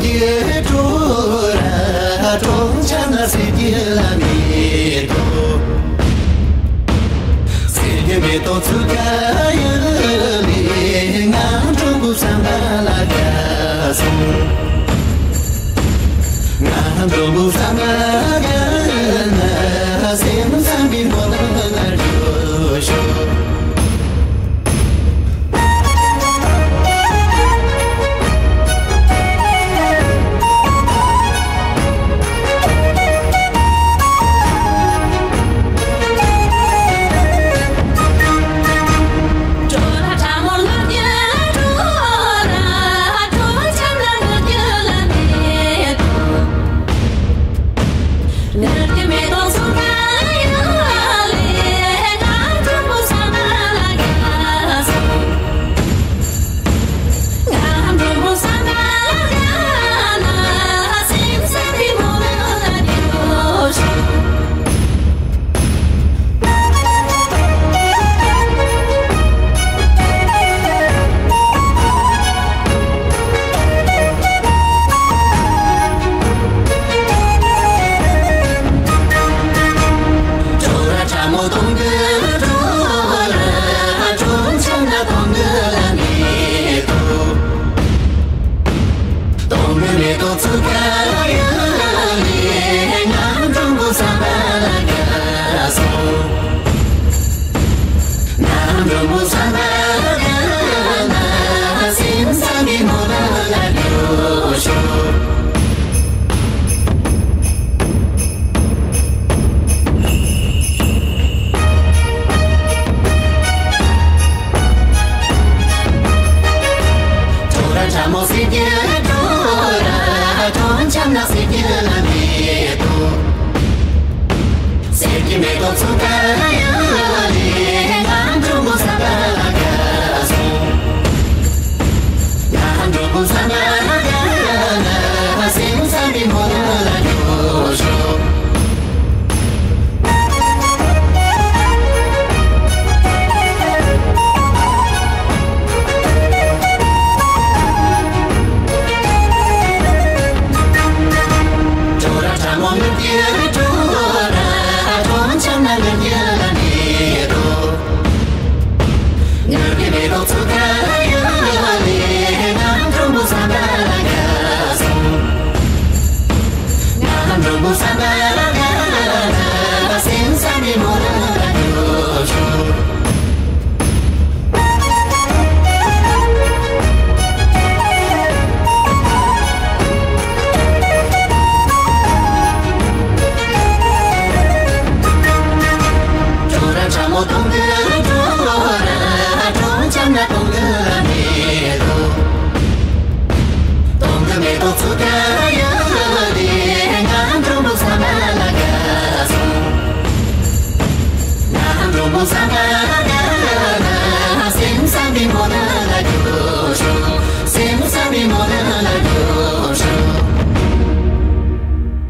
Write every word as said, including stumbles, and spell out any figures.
ཡེ་གྲོགས་ར་གྲོགས་འཆམ་ན་ཟེར་རྒྱུ་ལ་མེད་དོ། ཟེར་རྒྱུ་མེད་དོ་ཚུལ་ཁ་ཡོད་ལེ། ང་གྲོགས་པོ་བསམ་པ་ལ་དགའ་སོང་། ང་གྲོགས་པོ་བསམ་པ་ལ་དགའ་ན། སེམས་བསམ་པའི་མོ་ལ་འགྲོ་ཤོག།